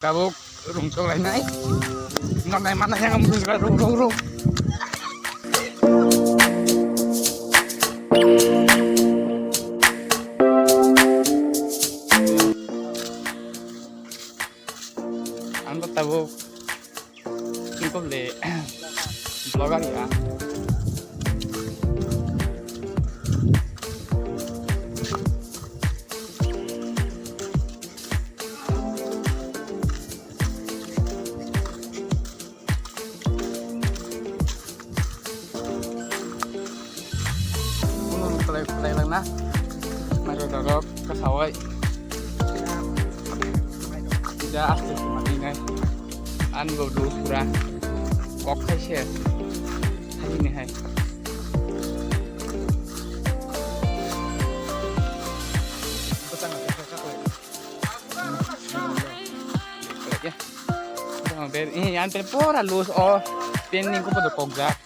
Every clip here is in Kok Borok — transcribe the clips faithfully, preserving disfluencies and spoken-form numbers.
Tabuk rung chok lainai. Nonai mana yang rung rung rung. Ang tabuk Twinkle de vlogger ya. Uno kalai kalai lang na. Mai rok rok kasawai. Ida aste mani nai. An bo du pura. Kok khai se. Hai ni hai. Ber, eh, yan pen pura loose o. Pen ni kupo do kok jak.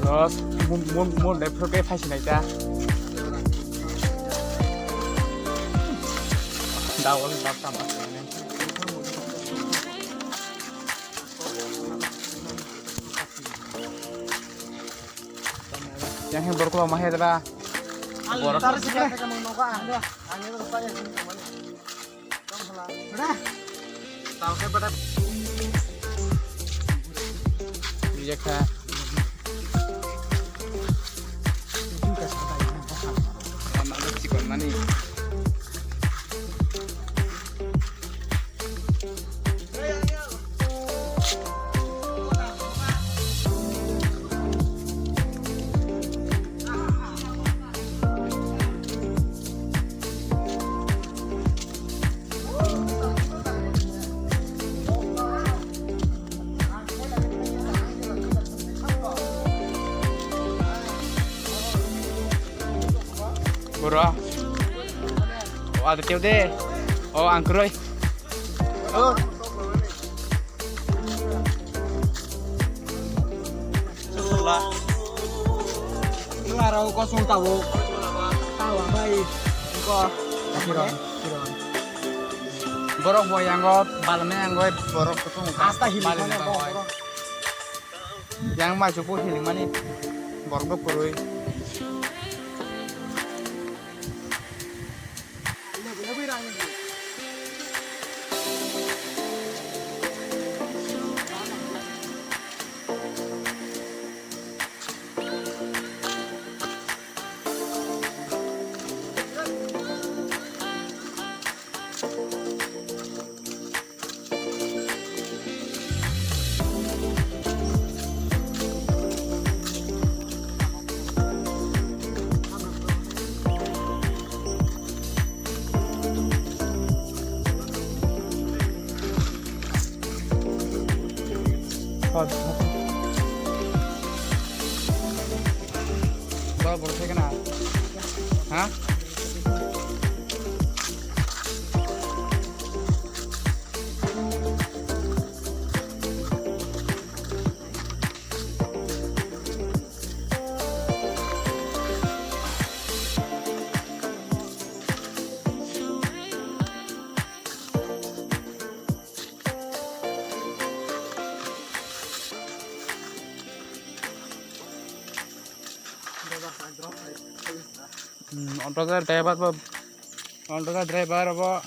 Los, mun, mun, mun, lepro ke phai sinai ta. Dawal, dawal, dawal. Yang he borok ma he deba. Borok. Tar sih, kamu noga. Ang ini rupa ya. Tao khe bada. Iya kha. Lama khe chikon mani. Bro. O ada teo de. O angkroi. O. Sula. Sula rau kosong tabo. Tawa bai. Ko. Kiron, kiron. Borok bo yango, balme yango, borok kosong. Asta hili bali mane na bo, bai. Borok. Yang maichukgo hilikmani borok bo kwrwi. Boro boro thai kana? Ha? Hmm, onto driver bo, onto driver bo.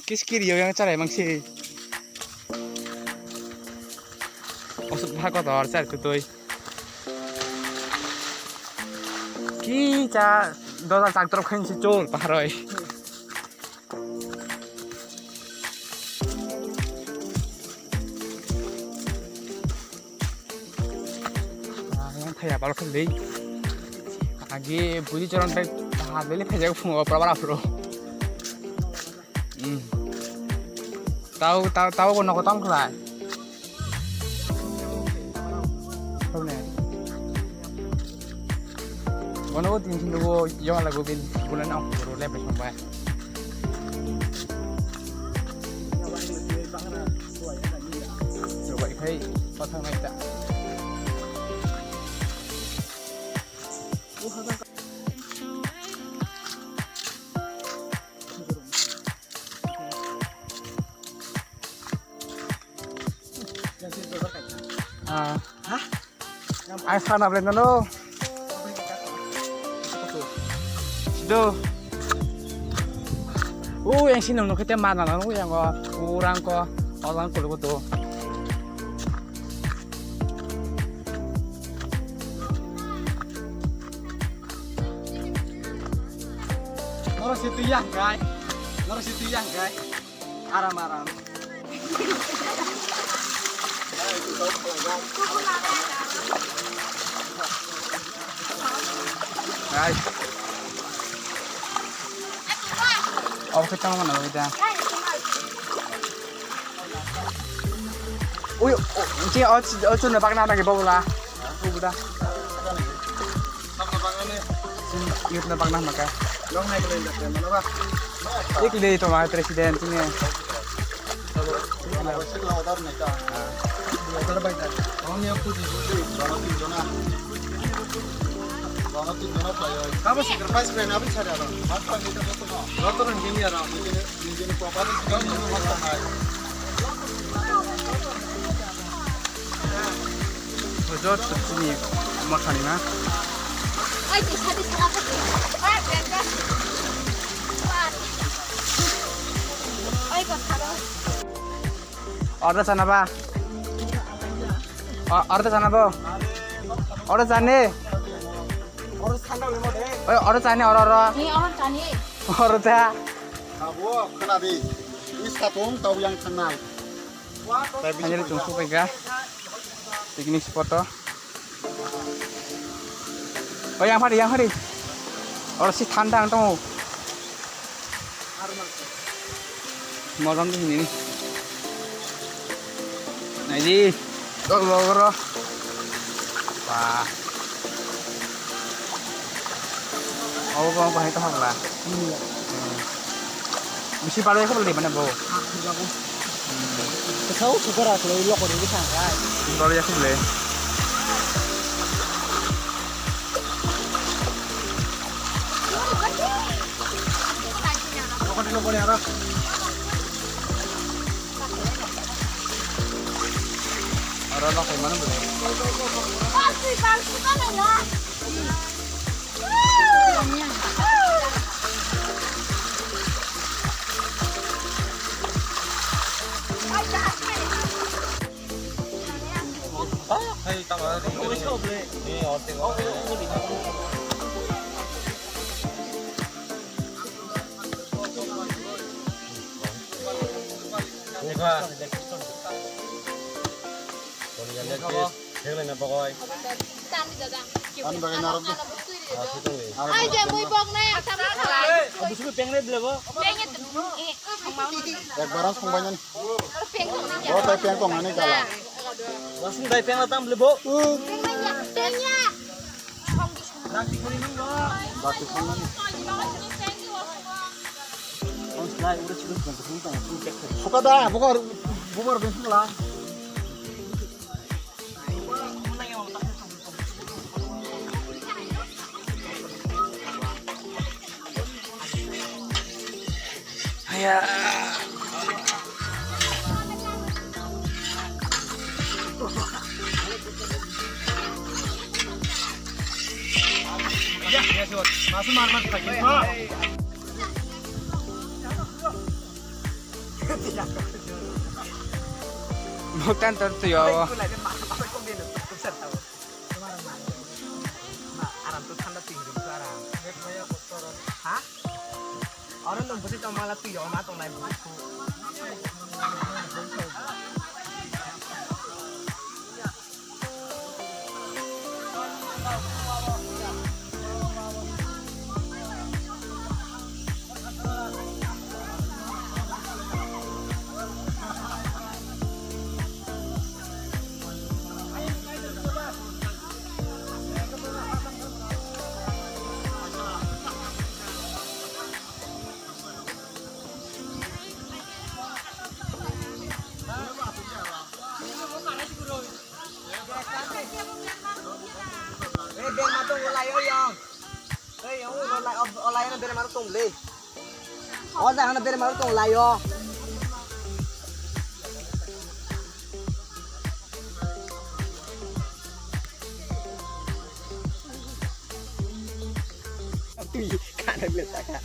Kis kiri yo yang charai mangsi. Osuk bha kotor char kutui. Ki cha dosa chak torok khain si chol paharoi. Ah, yang thaya balok khan dei. Agi budi choron bai ha dele phajak phungo pra pra pro. Hmm. Tau, tau, tau ko noko tam khlai. Tau ne. Bono o tin tin o yong lagu bin bulan ang puro le pe song bai. Coba ikai patang naik ta. Ah. Ai sana bre no. Sido. U yang sini nunggu kita mana nunggu yang ko kurang ko orang kulo to. Noro situ yang kai. Noro situ yang kai. Aram, aram. Guys. Oke, tama mana kita? Uy, oh, ini oh, oh, cuma bak nama ke bawa lah. Udah. Youth na bagna maka. Long hai kule indakre mano ba. Ikli to ma president ni. Order bai ta. Kami aku di sini. Bawa tin jona. Bawa tin jona playo. Kamu sacrifice kena abis ada lo. Mata kita betul no. Lo terus gini ya ram. Ini ini apa apa sih kamu mau makan hai. Jot chini mothani na. Oi, di sadi sala pati. Oi, ko tharo. Order chana ba? O-, order chana bo? Order chani? Oi, order chani, order, order. Ni order chani. Order cha. Abo khana di. Ni satung tau yang thangnai. Finally, chung sophaikha picnic spot o. O yang phari, yang phari. Oro si thanda ang tongo. Mojang di hini. Naidi. Dok dok ro. Wah. Obo bo bahai to habla. Hmm. Bisi barwi habla di mane bo. Kesau sukar aslo loko di bisa kai. Barwi habla. Loko di loko di ara. Oro no koi mano bwle. Palsi, palsi, palsi, palsi. Ani bagwi narwk. Ai je mui bok nai asam na khalai. Abu sumi peng nai blebo. Peng e. Ekbar ang songbai nani. Peng nai. Bo tai peng tong nani kala. Wasung dai peng la tam blebo. Peng nai ya. Peng ya. Bati khonani. Sukada, buka, buka, buka. Haya. Ya, ya, siwat. Masuk mar mar sakit, Pak. Bukan tentu ya, Allah. Aram to thanda twi rim to aram. Ha? Oro nwng bwsai tong mala twi rw ma tongnai. Olai, olai na bere maru tong le. O jagano bere maru tong lai o. Tui kana bile taka.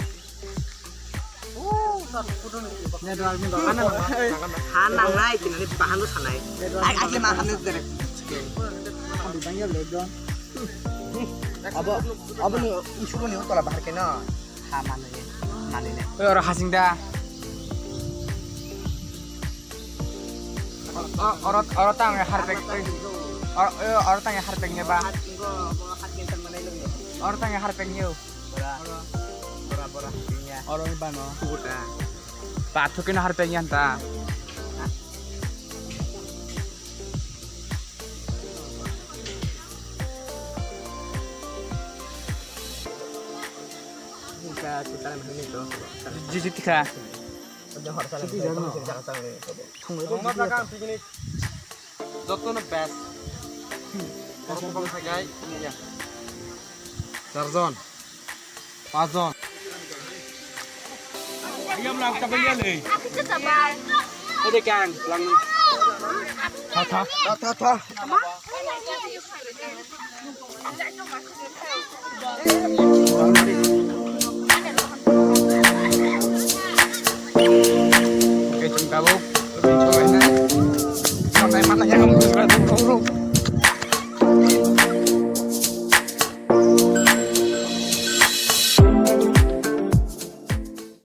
Ha nangnai, tinani bahan sanai. Ai, ai, ma hamne dere. Abo, abo ni isugo ni utola bahar kena. Ha manai, manai ne. Oi, oro hasing da. O, oro, oro tang harpek, oi. Oro, oi, oro tang harpek ne ba. Oro tang harpek ne. Bora, bora, bora, pinya. Oro ni bano. Kubuta. Pathok keno harpek yan ta. Jiji tikha. Jotono best. Borok kwbang thai khai. Charjon. Pachjon. Ayam lang tabang ya le. Ede kang lang. Tha tha. Tha tha tha.